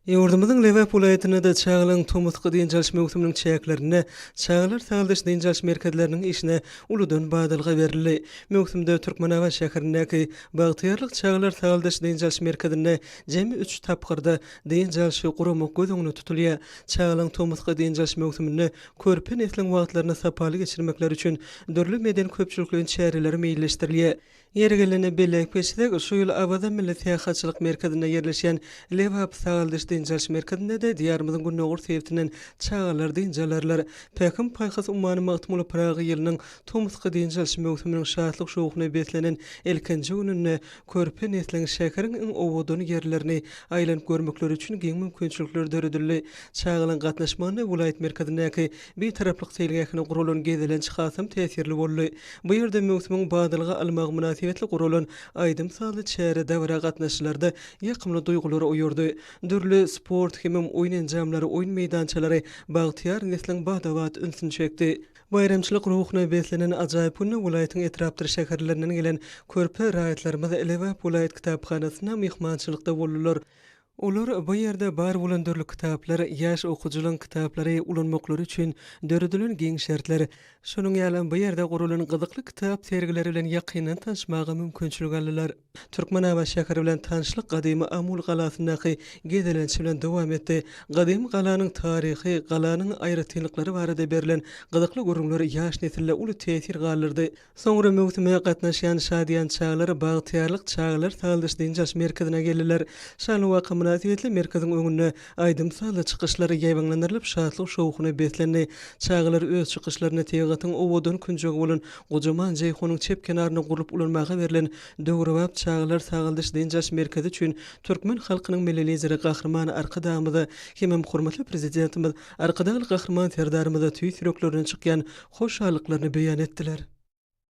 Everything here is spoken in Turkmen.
Ýurdumyzyň Lebap welaýatynda-da çagalaryň tomusky dynç alyş möwsüminiň çäklerinde çagalar sagaldyş-dynç alyş merkezleriniň işine uludan badalga berildi. Möwsümde Türkmenabat şäherindäki Bagtyýarlyk çagalar sagaldyş-dynç alyş merkezinde jemi üç tapgyrda dynç alşy guramak göz öňünde tutulýar. Çagalaryň tomusky dynç alyş möwsüminde körpe nesliň wagtlaryny sapaly geçirmekleri üçin dürli medeni-köpçülikleýin çäreler meýilleşdirilýär. Ýeri gelende belläp geçsek, şu ýyl Awaza milli syýahatçylyk merkezinde ýerleşýän Lebap sagaldyş-dynç alyş merkezinde-de Diýarymyzyň gündogar sebitinden çagalar dynç alarlar. Pähim-paýhas ummany Magtymguly Pyragy ýylynyň tomusky dynç alyş möwsüminiň şatlyk-şowhuna beslenen ilkinji gününde körpe nesliň şäheriň iň owadan ýerlerini aýlanyp görmekleri üçin giň mümkinçilikler döredildi. Çagalaryň gatnaşmagynda welaýat merkezindäki Bitaraplyk seýilgähine guralan gezelenç hasam täsirli boldy. Bu ýerde möwsümiň badalga almagy mynasybetli guralan aýdym-sazly çäre dabara gatnaşyjylarda ýakymly duýgulary oýardy. Dürli sport hemem oýun enjamlary, oýun meýdançalary bagtyýar nesliň bada-bat ünsüni çekdi. Baýramçylyk ruhuna beslenen ajaýyp günde welaýatyň etrapdyr şäherlerinden gelen körpe raýatlarymyz Lebap welaýat kitaphanasynda myhmançylykda boldular. Olar bu ýerde bar bolan dürli kitaplar, ýaş okyjylaryň kitaplary ulanmaklary üçin döredilen giň şertler, şonuň ýalam bu ýerde guralan gyzykly kitap sergileri bilen ýakyndan tanyşmaga mümkinçilik aldylar. Türkmenabat şäheri bilen tanyşlyk gadymy Amul galasyndaky gezelenç bilen dowam etdi. Gadymy galanyň taryhy, galanyň aýratynlyklary barada berlen gyzykly gürrüňler ýaş nesilde uly täsir galdyrdy. Soňra möwsüme gatnaşýan şadyýan çagalar Bagtyýarlyk çagalar sagaldyş-dynç alyş merkezine geldiler. Şanly waka mynasybetli merkeziň öňünde aýdym-sazly çykyşlar ýaýbaňlandyrylyp, şatlyk-şowhuna beslendi. Çagalar öz çykyşlarynda tebigatyň owadan künjegi bolan gojaman Jeýhunyň çep kenarynda gurlup ulanmaga berlen döwrebap çagalar sagaldyş-dynç alyş merkezi üçin türkmen halkynyň Milli Lideri Gahryman Arkadagymyza hemem hormatly Prezidentimiz Arkadagly Gahryman Serdarymyza tüýs ýüreklerinden çykýan hoşallyklaryny beýan etdiler.